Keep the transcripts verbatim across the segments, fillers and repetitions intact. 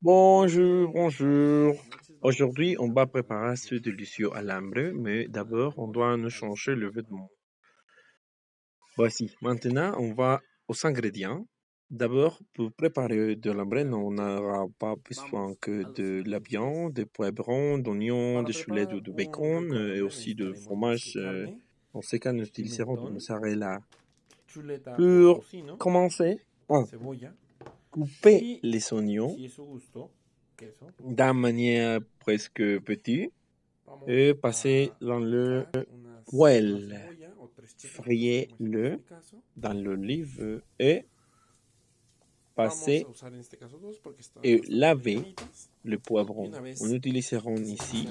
Bonjour, bonjour. Aujourd'hui, on va préparer ce délicieux alambre, mais d'abord, on doit nous changer le vêtement. Voici, maintenant, on va aux ingrédients. D'abord, pour préparer de l'alambre, on n'aura pas besoin que de la viande, des poivrons, d'oignons, de chulette ou de bacon, euh, et aussi de fromage. Euh, en ce cas, nous utiliserons de mozzarella. Pour commencer, un, couper les oignons d'une manière presque petite et passer dans le poêle. Frire-le dans l'olive et passer et laver le poivron. On n'utilisera ici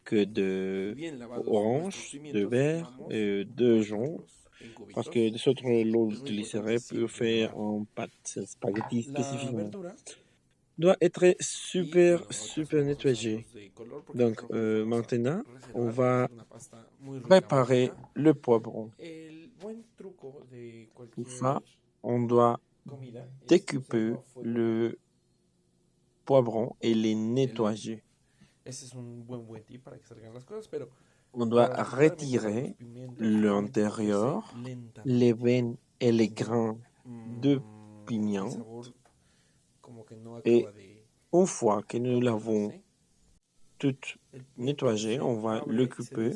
que de orange, de vert et de jaune, parce que les autres, on l'utiliserait pour faire un pâte spaghetti spécifiquement. Doit être super, super nettoyé. Donc, euh, maintenant, on va préparer le poivron. Pour ça, on doit découper le poivron et les nettoyer. On doit retirer l'intérieur, les veines et les grains de piment. Et une fois que nous l'avons tout nettoyé, on va le couper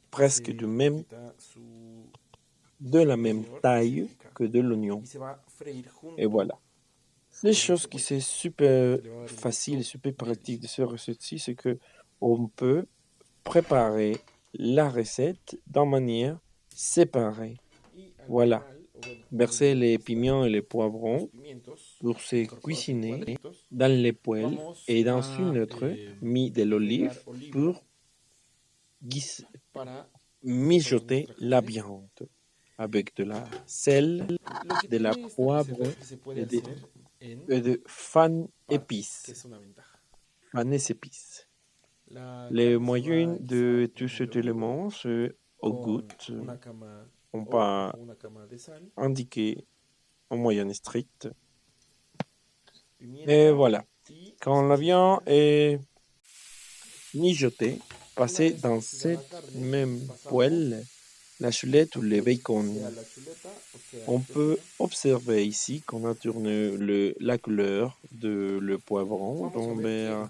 presque du même, de la même taille que de l'oignon. Et voilà. Les choses qui c'est super facile et super pratique de ce recette-ci, c'est que on peut préparer la recette d'une manière séparée. Voilà. Verser les piments et les poivrons pour se cuisiner dans les poêles et dans une autre, mis de l'olive pour guis-, mijoter la viande avec de la sel, de la poivre et de, et de fines épices. Fines épices. Les moyens de tous ces éléments, c'est au goût, on va indiquer en moyenne stricte. Et voilà. Quand la viande est mijotée, passez dans cette même poêle la chulette ou le bacon. On peut observer ici qu'on a tourné le, la couleur de le poivron, donc vers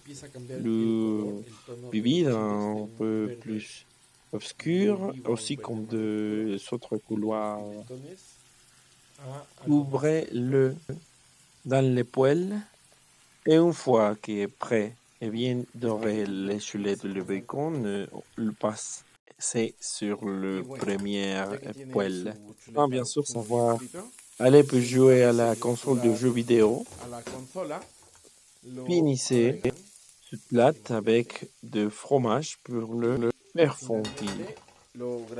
le vivide un peu plus obscur, aussi comme de autres couleurs. Couvrez-le dans les poêles et une fois qu'il est prêt et bien doré, les chulets de le bacon, euh, le passe c'est sur le premier poêle. Sans bien sûr savoir, allez pour jouer à la console de jeux vidéo. Finissez ce plat avec de fromage pour le faire fondre.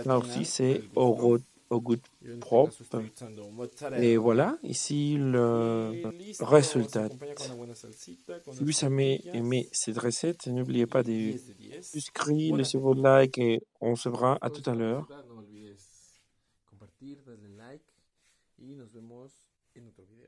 Là aussi, c'est au, ro- au goût propre. Et voilà, ici le résultat. Si vous avez aimé cette recette, n'oubliez pas de souscrire, laisser vos likes et on se verra à tout à l'heure. No olvides compartir, darle like y nos vemos en otro video.